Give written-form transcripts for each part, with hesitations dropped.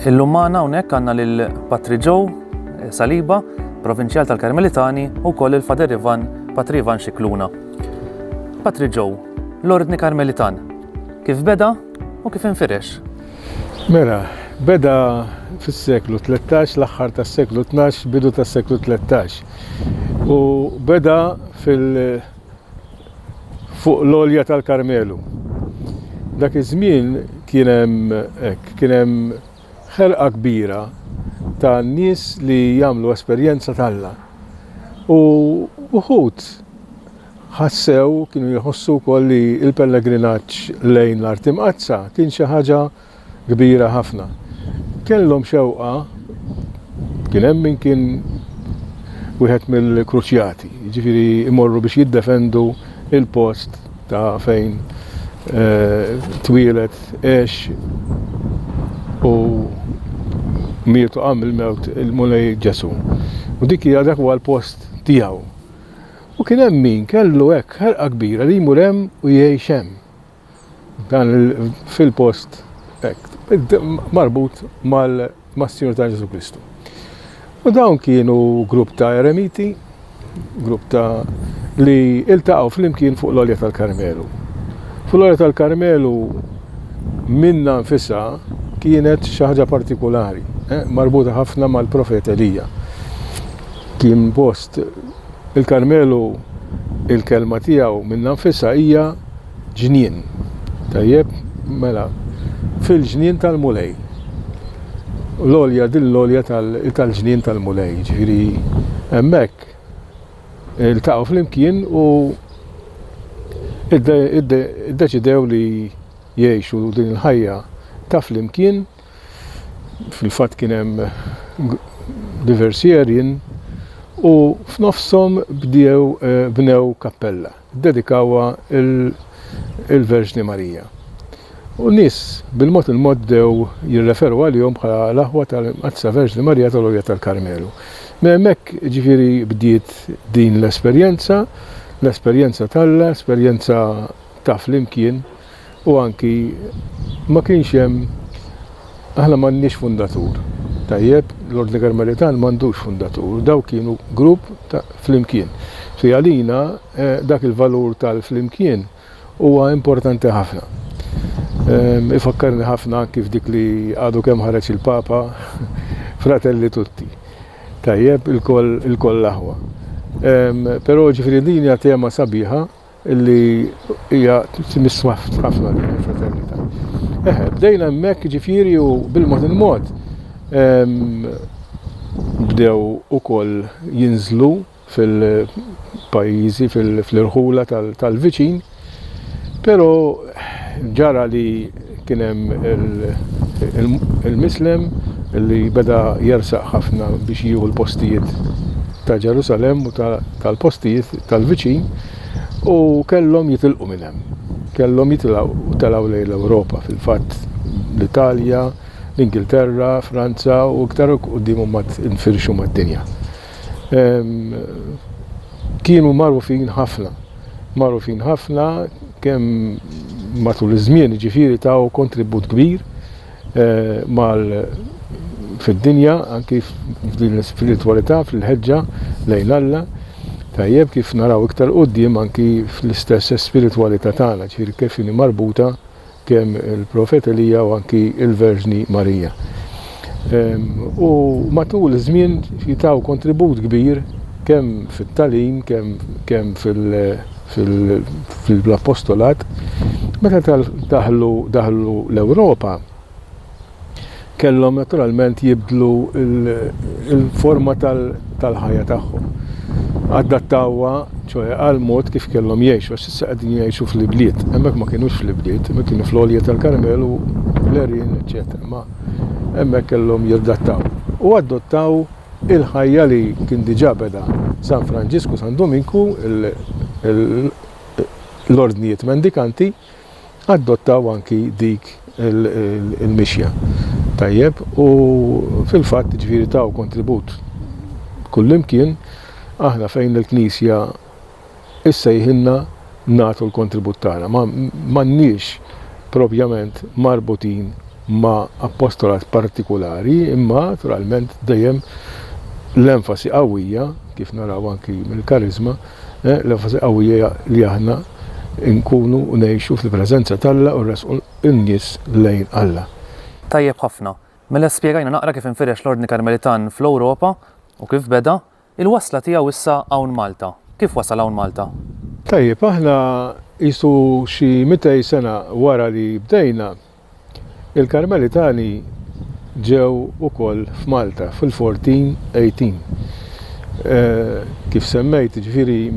Illum magħna hawnhekk għandna lil Patri Joe eh, Saliba, Provinċjal tal-Karmelitani, u wkoll il-Fader Ivan Patri Ivan Xikluna. Patri Joe, l-Ordni Karmelitan, kif beda u kif infirex? Mela, beda fis-seklu 13, l-aħħar tas-seklu 12, bidu tas-seklu 13. U beda fil- fuq l-għolja tal-Karmelu. Dak iż-żmien kien hemm hekk, kien hemm ħerqa kbira ta' nies li jagħmlu esperjenza t'Alla. U uħud ħassew, kienu jħossu wkoll li l-pellegrinaġġ lejn l-Art Imqaddsa kien xi ħaġa kbira ħafna. Kellhom xewqa, kien hemm min kien wieħed mill-kruċjati, jiġifieri imorru biex jiddefendu il-post ta' fejn eh, twieled, għex u mietu qam il-mewt il-Mulej Ġesu. U dik hija dak huwa l-post tiegħu. U kien hemm min kellu hekk ħerqa kbira li jmur hemm u jgħix hemm. Dan fil-post hekk marbut mal-Sinjur ta' Ġesu Kristu. U dawn kienu grupp ta' eremiti, grupp ta' li iltaqgħu flimkien fuq l-Olja tal-Karmelu. Fuq l-Olja tal-Karmelu minna nfisha kienet xi ħaġa partikulari, eh, marbuta ħafna mal-profet Elija. Kien post il-Karmelu il-kelma tiegħu minna nfisha hija ġnien. Tajjeb, mela, fil-ġnien tal-Mulej. L-għolja din l-għolja tal-ġnien tal-Mulej, ġifieri hemmhekk iltaqgħu flimkien u iddeċidew li jgħixu din il-ħajja ta' flimkien. Fil-fatt kien hemm diversi għerien u f'nofshom bdew eh, bnew kappella. ddedikawha il-Verġni Marija. U n-nies bil-mod il-mod bdew jirreferu għalihom bħala l-aħwa tal-Imqaddsa Verġni Marija tal-Għolja tal-Karmelu. Minn hemmhekk ġifieri bdiet din l-esperjenza, l-esperjenza t'Alla, esperjenza ta' flimkien u anki ma kienx hemm aħna m'għandniex fundatur. Tajjeb, l-Ordni Karmelitan m'għandux fundatur, daw kienu grupp ta' flimkien. Fi għalina eh, dak il-valur tal-flimkien huwa importanti ħafna. Ehm, ifakkarni ħafna kif dik li għadu kemm ħareġ il-Papa Fratelli Tutti. Tajjeb, il-koll il-koll aħwa. Ehm, però ġifieri din hija tema sabiħa Illi hija tmiss ħafna din il-fraternità. Eħe, bdejna hemmhekk ġifieri u bil-mod il-mod ehm, bdew ukoll jinżlu fil-pajjiżi, fil-irħula tal-viċin, però ġara li kien hemm il-Mislem li beda jersaq ħafna biex jieħu l-postijiet ta' Ġerusalemm u tal-postijiet tal-viċin u kellhom jitilqu minn hemm. Kellhom jitilgħu u telgħu lejn l-Ewropa, fil-fatt l-Italja, l-Ingilterra, Franza u iktar quddiem mbagħad infirxu mad-dinja. Kienu magħrufin ħafna, magħrufin ħafna kemm matul iż-żmien, jiġifieri taw kontribut kbir eh, mal fid-dinja, anki f'din l-ispiritwalità, fil-ħeġġa lejn Alla, tajjeb kif naraw iktar quddiem anki fl-istess spiritwalità tagħna, ġifieri kif inhi marbuta kemm il-Profet Elija u anki il-Verġni Marija. U matul iż-żmien jitaw kontribut kbir kemm fit-tagħlim, kemm fil-apostolat. Meta daħlu daħlu l-Ewropa, kellhom naturalment jibdlu l-forma tal-ħajja tagħhom. Adattawha, ċoe għal mod kif kellhom jgħixu, għax issa qegħdin jgħixu fl-ibliet. Hemmhekk ma kinux fl-ibliet, hemmhekk kienu fl-għolja tal-Karmel u l-għerien, eċċetera. Ma hemmhekk kellhom jadattaw. U adottaw il-ħajja li kien diġà beda San Franġisku, San Duminku, l-ordnijiet mendikanti, adottaw anki dik il-mixja. Tajjeb, u fil-fatt ġifieri taw kontribut kullimkien, aħna fejn il-Knisja issejħilna nagħtu l-kontribut tagħna. M'għandniex propjament marbutin. ma' appostolat partikulari, imma naturalment dejjem l-enfasi qawwija, kif naraw anki mill-kariżma, eh, l-enfasi qawwija li aħna nkunu u ngħixu fil-preżenza t'Alla u nressqu n-nies lejn Alla. Tajjeb ħafna. Mela spjegajna naqra kif infirex l-Ordni Karmelitan fl-Ewropa u kif beda, il-wasla tiegħu issa hawn Malta. Kif wasal hawn Malta? Tajjeb, aħna qisu xi 200 sena wara li bdejna, il-Karmelitani ġew ukoll f'Malta fil-1418. Kif semmejt, jiġifieri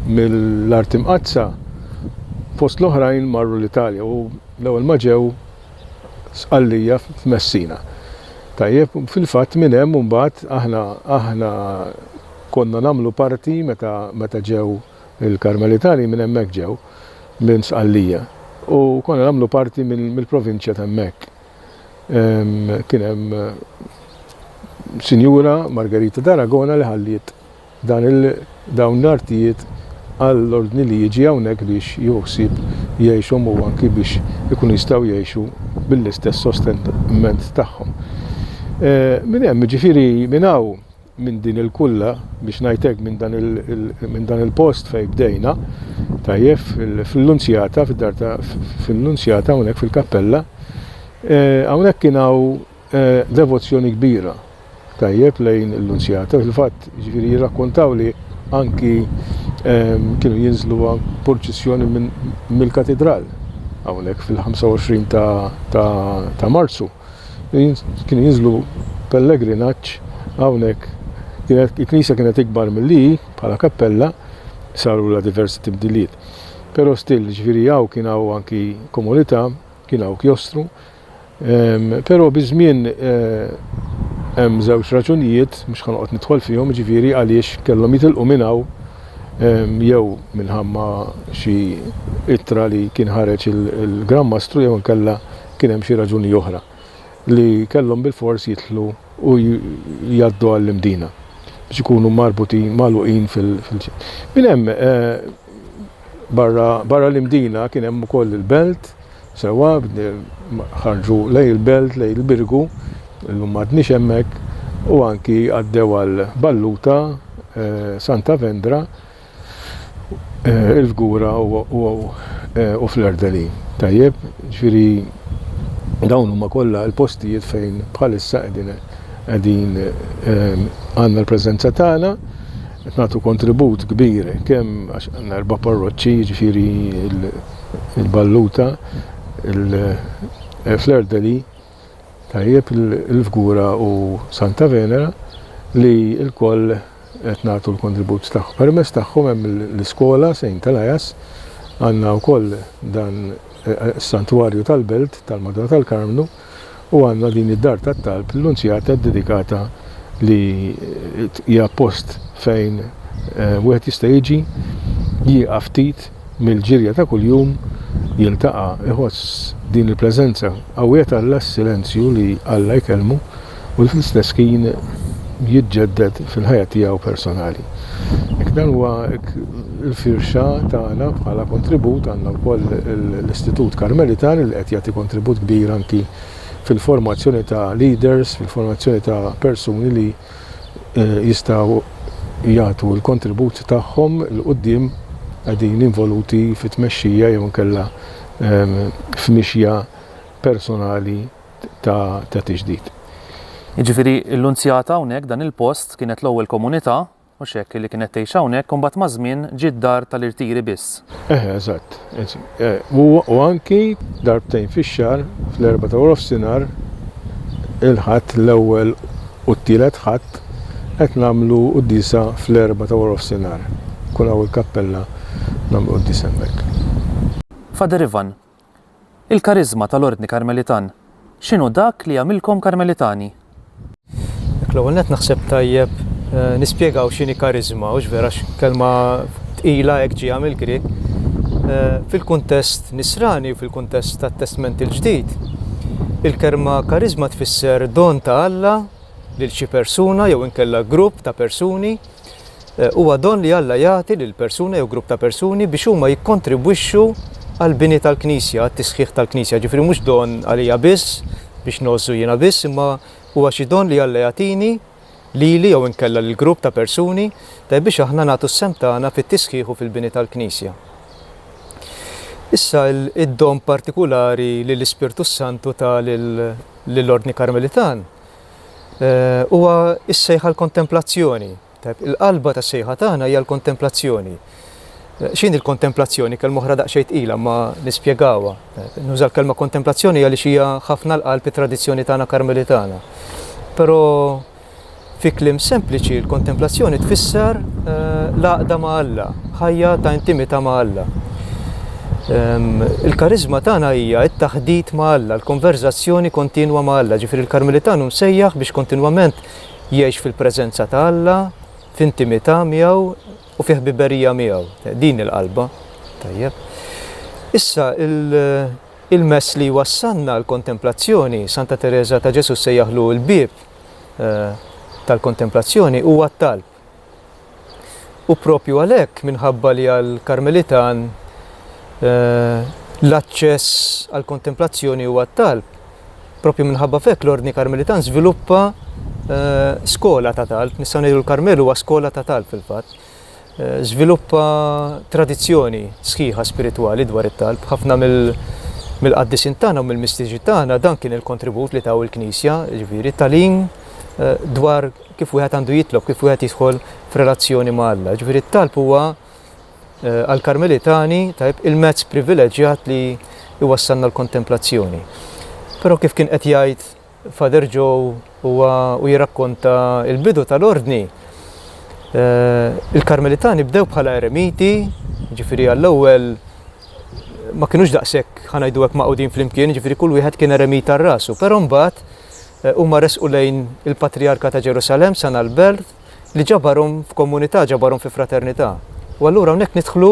mill-Art Imqaddsa fost l-oħrajn marru l-Italja u l-ewwel ma ġew Sqallija f'Messina. Tajjeb, fil-fatt minn hemm imbagħad aħna aħna konna nagħmlu parti meta meta ġew il-Karmelitani minn hemmhekk ġew minn Sqallija u konna nagħmlu parti mill-provinċja ta' hemmhekk. Kien hemm Sinjura Margherita d'Aragona li ħalliet dan il dawn l-artijiet għall-Ordni li jiġi hawnhekk biex jieħu ħsieb jgħixhom u anki biex ikunu jistgħu jgħixu bil-istess sosteniment tagħhom. Minn hemm, jiġifieri minn hawn, minn din il-kulla, biex ngħid hekk, minn dan il minn dan il-post fejn bdejna, tajjeb, fil-Lunzjata, fid-dar ta' fil-Lunzjata hawnhekk fil-kappella, hawnhekk kien hawn devozzjoni kbira tajjeb lejn il-Lunzjata. Fil-fatt, jiġifieri jirrakkontaw li anki kienu jinżlu purċissjoni mill-katidral hawnhekk fil-25 ta' Marzu. Kienu jinżlu pellegrinaġġ hawnhekk. Il-knisja kienet ikbar milli hi bħala kappella, sarulha diversi tibdiliet. Però still, jiġifieri hawn kien hawn anki komunità, kien hawn kjostru, Però biż-żmien hemm żewġ raġunijiet, mhux ħa noqgħod nidħol fihom, jiġifieri għaliex kellhom jitilqu minn hawn jew minħabba xi ittra li kien ħareġ il-Gran Mastru jew inkella kien hemm xi raġuni oħra li kellhom bilfors jidħlu u jgħaddu għall-Imdina biex ikunu marbutin, magħluqin fil. Minn hemm barra l-Imdina kien hemm ukoll il-belt, Sewwa, ħarġu lejn il-belt, lejn il-Birgu, illum m'għadniex hemmhekk, u anki għaddew għal Balluta, Santa Vendra, il-Fgura u Fleur-de-Lys. Tajjeb, ġifieri dawn huma kollha l-postijiet fejn bħalissa qegħdin qegħdin għandna l-preżenza tagħna, qed nagħtu kontribut kbir kemm għax għandna erba' parroċċi, jiġifieri il-Balluta, il-Fleur de Lys, tajjeb, il-Fgura u Santa Venera li lkoll qed nagħtu l-kontribut tagħhom. Permezz tagħhom hemm l-iskola Saint Elias, għandna wkoll dan is-santwarju tal-belt tal-Madonna tal-Karmnu u għandna din id-dar tat-talb l-Lunzjata ddedikata li hija post fejn wieħed jista' jiġi jieqaf ftit mill-ġirja ta' kuljum, jiltaqa', iħoss din il-preżenza qawwija t'Alla, s-silenzju li Alla jkellmu u li fl-istess ħin jiġġedded fil-ħajja tiegħu personali. Hekk dan huwa l-firxa tagħna bħala kontribut, għandna wkoll l-Istitut Karmelitan li qed jagħti kontribut kbir anki fil-formazzjoni ta' leaders, fil-formazzjoni ta' persuni li jistgħu jagħtu l-kontribut tagħhom 'l quddiem qegħdin involuti fit-tmexxija jew inkella f'mixja personali ta' tiġdid. Jiġifieri l-Lunzjata hawnhekk dan il-post kienet l-ewwel komunità Mhux hekk, li kienet tgħix hawnhekk u mbagħad maż-żmien ġiet dar tal-irtiri biss. Eħe, eżatt. U anki darbtejn fix-xahar, fl-Erbgħa ta' waranofsinhar, il-Ħadd, l-ewwel u t-tielet Ħadd, qed nagħmlu quddiesa fl-Erbgħa ta' waranofsinhar. Ikun hawn il-kappella nagħmlu quddiesa hemmhekk. Father Ivan, Il-kariżma tal-Ordni Karmelitan, x'inhu dak li jagħmilkom Karmelitani? Jekk l-ewwel nett naħseb tajjeb nispjegaw x'inhi kariżma, hux vera għax kelma tqila hekk ġejja mill-Grieg. Fil-kuntest Nisrani u fil-kuntest tat-Testment il-Ġdid, il-kelma kariżma tfisser don ta' Alla lil xi persuna jew inkella grupp ta' persuni Huwa don li Alla jagħti lil persuna jew grupp ta' persuni biex huma jikkontribwixxu għall-bini tal-Knisja, għat-tisħiħ tal-Knisja. Ġifieri mhux don għalija biss, biex ngħożżu jiena biss, imma huwa xi don li Alla jagħtini lili jew inkella lil grupp ta' persuni tajjeb biex aħna nagħtu s-sehem tagħna fit-tisħiħ u fil-bini tal-Knisja. Issa id-don partikulari li l-Ispirtu s-Santu ta lill-Ordni Karmelitan huwa s-sejħa għall-kontemplazzjoni. Tajjeb, il-qalba tas-sejħa tagħna hija l-kontemplazzjoni. X'inhi l-kontemplazzjoni? Kelma oħra daqsxejn tqila ma nispjegawha. Nuża l-kelma kontemplazzjoni għaliex hija ħafna l-qalb it-tradizzjoni tagħna Karmelitana. Però fi kliem sempliċi l-kontemplazzjoni tfisser eh, l-għaqda ma' Alla, ħajja ta' intimità ma' Alla. Ehm, il-karizma tagħna hija t-taħdit ma' Alla, l-konverzazzjoni kontinwa ma' Alla, ġifieri l-Karmelitan hu msejjaħ biex kontinwament jgħix fil-preżenza ta' Alla, f'intimità miegħu u fi ħbiberija miegħu. Din il-qalba. Tajjeb. Issa il-mess li wassalna l-kontemplazzjoni, Santa Tereża ta' Ġesù sejjaħlu l-bieb eh, tal-kontemplazzjoni huwa t-talb. U propju għalhekk minħabba li għall-Karmelitan eh, l-aċċess għall-kontemplazzjoni huwa t-talb, propju minħabba f'hekk l-Ordni Karmelitan żviluppa eh, skola ta' talb, nistgħu ngħidu l-Karmelu huwa skola ta' talb fil-fatt. Eh, żviluppa tradizzjoni sħiħa spiritwali dwar it-talb, ħafna mill mill-qaddisin tagħna u mill-mistiċi tagħna dan kien il-kontribut li taw il-Knisja, ġifieri tagħlim dwar kif wieħed għandu jitlob, kif wieħed jidħol f'relazzjoni ma' Alla. Ġifieri t-talb huwa eh, għall-Karmelitani tajb il-mezz privileġġjat li jwassalna l-kontemplazzjoni. Però kif kien qed jgħid Father Joe huwa u jirrakkonta il-bidu tal-ordni, eh, il-Karmelitani bdew bħala eremiti, ġifieri għall-ewwel ma kinux daqshekk ħanajdu hekk maqudin flimkien, ġifieri kull wieħed kien eremita rasu, però mbagħad Huma resqu lejn il-Patrijarka ta' Ġerusalemm, San Albert, li ġabarhom f'komunità, ġabarhom fi fraternità. U allura hawnhekk nidħlu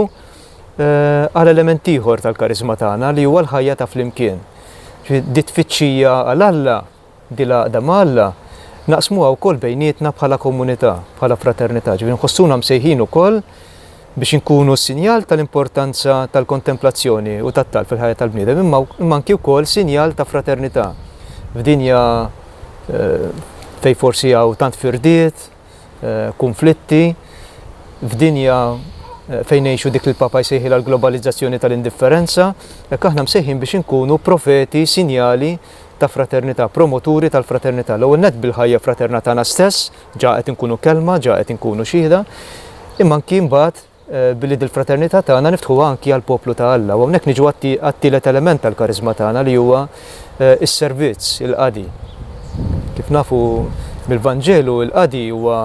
għal element ieħor tal-kariżma tagħna li huwa l-ħajja ta' flimkien. Di tfittxija għal Alla, di l-għaqda ma' Alla, naqsmuha wkoll bejnietna bħala komunità, bħala fraternità. Ġifieri nħossuna msejħin ukoll biex inkunu sinjal tal-importanza tal-kontemplazzjoni u tat-talb fil-ħajja tal-bniedem, imma imma anki wkoll sinjal ta' fraternità f'dinja eh, fejn forsi hawn tant firdiet, eh, kunflitti, f'dinja eh, fejn ngħixu dik li l-Papa jsejħilha l-globalizzazzjoni tal-indifferenza, hekk aħna msejħin biex inkunu profeti, sinjali ta' fraternità, promoturi tal-fraternità. L-ewwel nett bil-ħajja fraterna tagħna stess, Ġa qed inkunu kelma, ġa qed inkunu xhieda, imma anki mbagħad billi dil-fraternità tagħna niftħuha anki għall-poplu ta' Alla. U hawnhekk niġu għat-tielet element tal-kariżma tagħna li huwa s-servizz, il-qadi. Kif nafu mill-Vanġelu, il-qadi huwa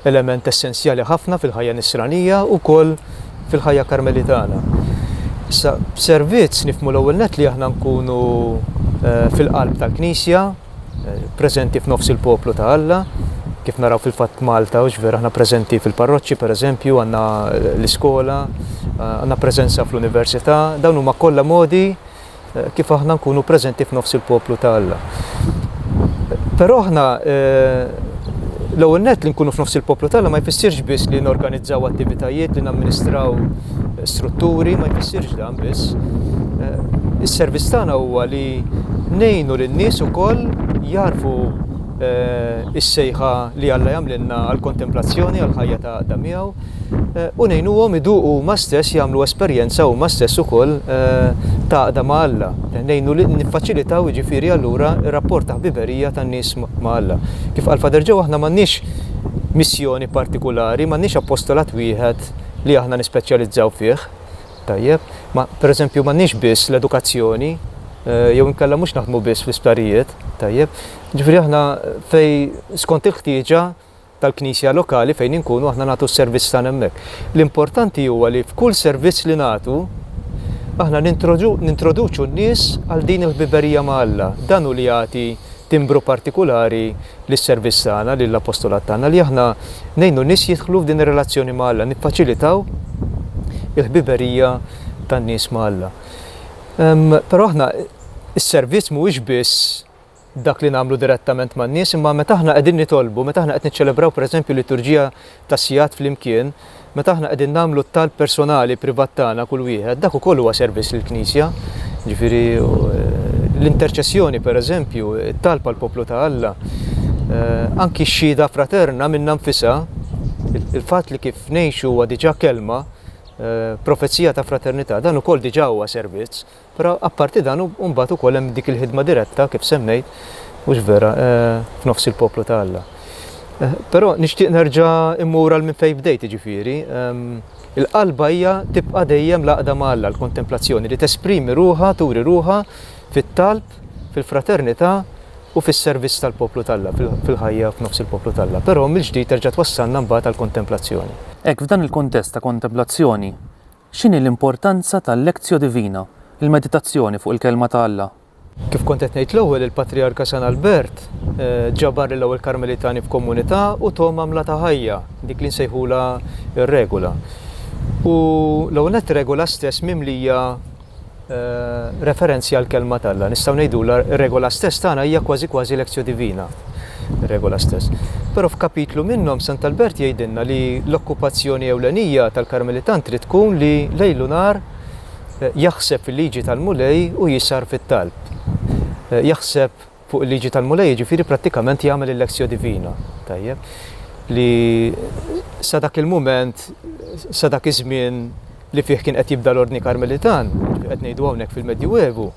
element essenzjali ħafna fil-ħajja nisranija u wkoll fil-ħajja Karmelitana. Issa, b'servizz nifhmu l-ewwel nett li aħna nkunu fil-qalb tal-Knisja, preżenti f'nofs il-poplu ta' Alla, kif naraw fil-fatt Malta, hux vera aħna preżenti fil-parroċċi pereżempju, għandna l-iskola, għandna preżenza fl-università, dawn huma kollha modi eh, kif aħna nkunu preżenti f'nofs il-poplu ta' Alla. Però aħna eh, l-ewwel nett li nkunu f'nofs il-poplu ta' Alla ma jfissirx biss li norganizzaw attivitajiet, li namministraw strutturi, ma jfissirx dan biss. Eh, is-servizz tagħna huwa li ngħinu lin-nies ukoll jarfu eh, is-sejħa li Alla jagħmlilna għall-kontemplazzjoni għall-ħajja ta' għaqda miegħu eh, u ngħinuhom iduqu huma stess jagħmlu esperjenza huma stess ukoll ta' għaqda ma' Alla. Ngħinu li niffaċilitaw jiġifieri allura r-rapport ta' ħbiberija tan-nies ma' Alla. Kif qal Father Joe aħna m'għandniex missjoni partikulari, m'għandniex appostolat wieħed li aħna nispeċjalizzaw fih. Tajjeb, ma pereżempju m'għandniex biss l-edukazzjoni, eh, jew inkella mhux naħdmu biss fl-isptarijiet, tajjeb. Ġifieri aħna fej skont il-ħtieġa tal-knisja lokali fejn inkunu aħna nagħtu s-servizz tagħna hemmhekk. L-importanti huwa li f'kull servizz li nagħtu aħna nintroduċu n-nies għal din il-ħbiberija ma' Alla. Dan hu li jagħti timbru partikulari lis-servizz tagħna, lill-apostolat tagħna, li aħna ngħinu n-nies jidħlu f'din ir-relazzjoni ma' Alla, niffaċilitaw il-ħbiberija tan-nies ma' Alla. Però aħna is-servizz mhuwiex biss dak li nagħmlu direttament man-nies, imma meta aħna qegħdin nitolbu, meta aħna qed niċċelebraw pereżempju liturġija ta' sigħat flimkien, Meta aħna qegħdin nagħmlu t-talb personali privat tagħna kull wieħed, dak ukoll huwa servizz lill-Knisja. Ġifieri l-interċessjoni pereżempju, it-talb għall-poplu ta' Alla, anki x-xhieda fraterna minnha nfisha, il-fatt li kif ngħixu huwa diġà kelma, profezija ta' fraternità, dan ukoll diġà huwa servizz. Però apparti dan u mbagħad ukoll hemm dik il-ħidma diretta kif semmejt, mhux vera, f'nofs il-poplu ta' Alla. Però nixtieq nerġa' immur għal minn fejn bdejt jiġifieri, il-qalba hija tibqa' dejjem l-għaqda ma' Alla, l-kontemplazzjoni li tesprimi ruħha, turi ruħha fit-talb, fil-fraternità u fis-servizz tal-poplu t'Alla, fil-ħajja f'nofs il-poplu t'Alla. Però mill-ġdid terġa' twassalna mbagħad għall-kontemplazzjoni. Hekk f'dan il-kuntest ta' kontemplazzjoni, X'inhi l-importanza tal-lectio divina, il-meditazzjoni fuq il-Kelma ta' Alla? Kif kont qed ngħid l-ewwel, il-Patrijarka San Albert ġabar lill-ewwel Karmelitani f'komunità u thom għamla ta' ħajja, dik li nsejħulha r-regola. U l-ewwel nett ir-regola stess mimlija referenzi għall-Kelma t'Alla. Nistgħu ngħidulha r-regola stess tagħna hija kważi kważi lectio divina, ir-regola stess. Però f'kapitlu minnhom Sant'Albert jgħidilna li l-okkupazzjoni ewlenija tal-Karmelitan trid tkun li lejl u nhar jaħseb fil-liġi tal-Mulej u jisgħar fit-talb. Jaħseb fuq il-liġi tal-Mulej jiġifieri prattikament jagħmel il-lectio divina, tajjeb, li sa dak il-mument, sa dak iż-żmien li fih kien qed jibda l-Ordni Karmelitan, jiġifieri qed ngħidu hawnhekk fil-Medjuevu,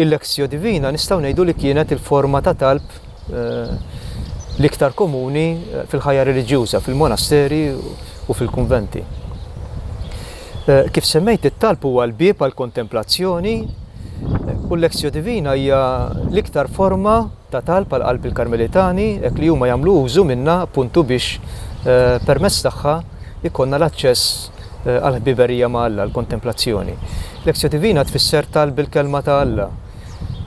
il-lectio divina nistgħu ngħidu li kienet il-forma ta' talb l-iktar komuni fil-ħajja reliġjuża, fil-monasteri u fil-kunventi. Kif semmejt it-talb huwa l-bieb għall-kontemplazzjoni u l-Lectio Divina hija l-iktar forma ta' talb għal qalb il-Karmelitani hekk li huma jagħmlu użu minnha appuntu biex permezz tagħha jkollna l-aċċess għall-ħbiberija ma' Alla, għall-kontemplazzjoni. Lectio Divina tfisser talb bil-kelma ta' Alla.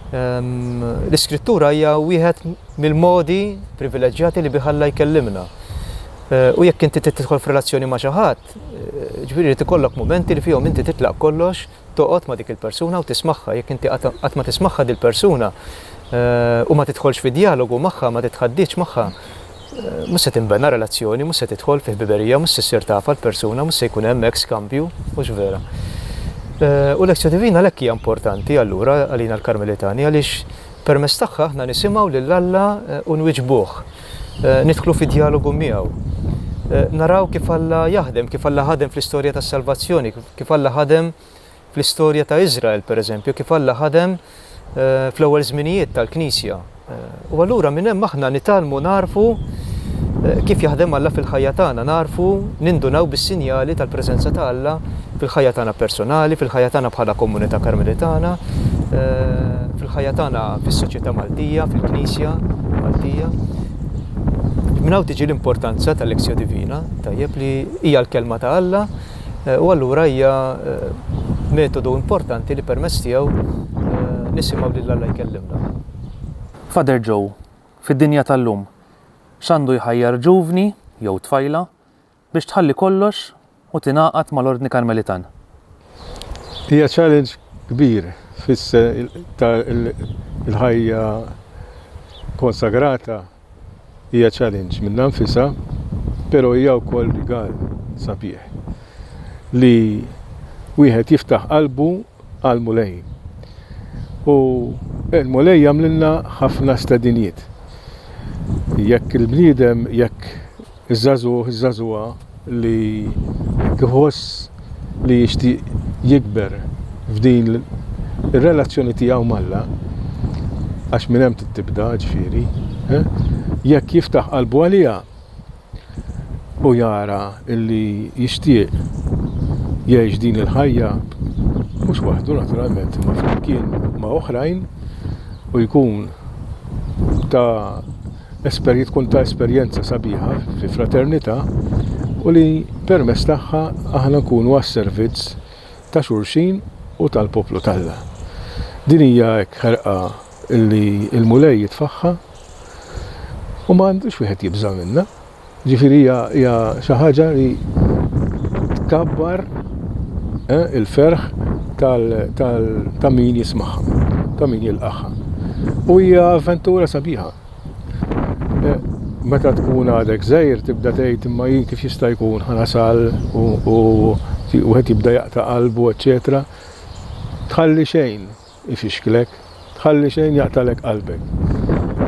L-Iskrittura hija wieħed mill-modi privileġġjati li bih Alla jkellimna. U jekk inti trid tidħol f'relazzjoni ma' xi ħadd, Ġifieri jrid ikollok mumenti li fihom inti titlaq kollox, toqgħod ma' dik il-persuna u tismagħha. Jekk inti qatt ma tismagħha dil-persuna u ma tidħolx fi djalogu magħha, ma titħadditx magħha, mhux se tinbena relazzjoni, mhux se tidħol fi ħbiberija, mhux se ssir tafha l-persuna, mhux se jkun hemm hekk skambju, mhux vera. U l-Lectio Divina għalhekk hija importanti allura għalina l-Karmelitani għaliex permezz tagħha aħna nisimgħu lil Alla u nwiġbuh. Nidħlu fi djalogu miegħu. Naraw kif Alla jaħdem, kif Alla ħadem fl-istorja tas-salvazzjoni, kif Alla ħadem fl-istorja ta' Iżrael, pereżempju, kif Alla ħadem fl-ewwel żminijiet tal-Knisja. U allura minn hemm aħna nitgħallmu nagħrfu kif jaħdem Alla fil-ħajja tagħna, nagħrfu nindunaw bis-sinjali tal-preżenza ta' Alla fil-ħajja tagħna personali, fil-ħajja tagħna bħala komunità Karmelitana, fil-ħajja tagħna fis-soċjetà Maltija, fil-Knisja Maltija. Minn hawn tiġi l-importanza tal-Lectio Divina, tajjeb li hija l-kelma ta' Alla u allura hija metodu importanti li permezz tiegħu nisimgħu lil Alla jkellimna. Father Joe, fid-dinja tal-lum, x'għandu jħajjar ġuvni jew tfajla biex tħalli kollox u tingħaqad mal-Ordni Karmelitan? Hija challenge kbir ta' il-ħajja konsagrata hija challenge minnha nfisha, però hija wkoll rigal sabiħ li wieħed jiftaħ qalbu għall-Mulej. U l-Mulej jagħmlilna ħafna stediniet. Jekk il-bniedem, jekk Iż-żagħżugħ, iż-żagħżugħa li jħoss li jixtieq jikber f'din ir-relazzjoni tiegħu m'Alla, għax minn hemm trid tibda ġifieri, eh, jekk jiftaħ qalbu għaliha u jara li jixtieq jgħix din il-ħajja mhux waħdu naturalment imma flimkien ma' oħrajn u jkun ta' tkun ta' esperjenza sabiħa fi fraternità u li permezz tagħha aħna nkunu għas-servizz ta' xulxin u tal-poplu t'Alla. Din hija hekk ħerqa li l-Mulej jitfagħha u ma għandux wieħed jibża' minnha. Ġifieri hija hija xi ħaġa li tkabbar eh, il-ferħ ta' min jismagħha, ta' min jilqagħha. U hija avventura sabiħa. Eh, Meta tkun għadek żgħir tibda tgħid imma jien kif jista' jkun ħa nasal u wieħed jibda jaqta' qalbu eċċetera. Tħalli xejn ifixklek, tħalli xejn jaqtalek qalbek.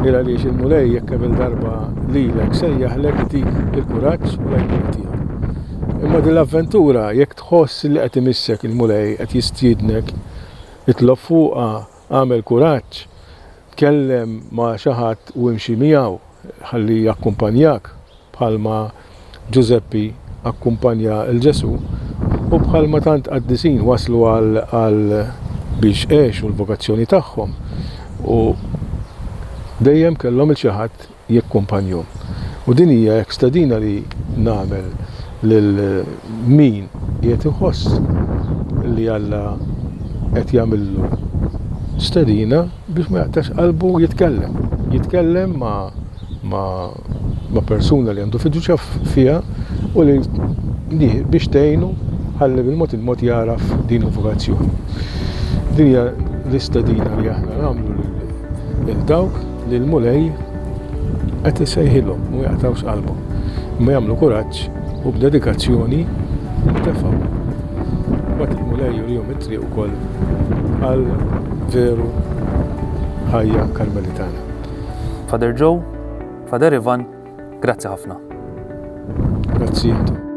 Il għaliex il-Mulej jekk kemm il-darba lilek sejjaħlek itik il-kuraġġ u l-għajnuna tiegħu. Imma din l-avventura jekk tħoss li qed imissek il-Mulej qed jistiednek itlob fuqha, agħmel kuraġġ, tkellem ma' xi ħadd u imxi miegħu ħalli jakkumpanjak bħalma Ġużeppi akkumpanja 'l Ġesù u bħalma tant qaddisin waslu għal għal biex għexu l-vokazzjoni tagħhom u dejjem kellhom 'il xi ħadd jikkumpanjhom. U din hija hekk stedina li nagħmel lil min qiegħed iħoss li Alla qed jagħmillu stedina biex ma jaqtax qalbu jitkellem. Jitkellem ma' ma' ma' persuna li għandu fiduċja fiha u li biex tgħinu ħalli bil-mod il-mod jagħraf din il-vokazzjoni. Din hija l-istedina li aħna nagħmlu lil dawk li l-Mulej qed isejħilhom u jaqtgħux qalbhom. Imma jagħmlu kuraġġ u b'dedikazzjoni jintefgħu. Mbagħad il-Mulej jurihom it-triq ukoll għal veru ħajja Karmelitana. Father Joe, Father Ivan, grazzi ħafna. Grazzi intom.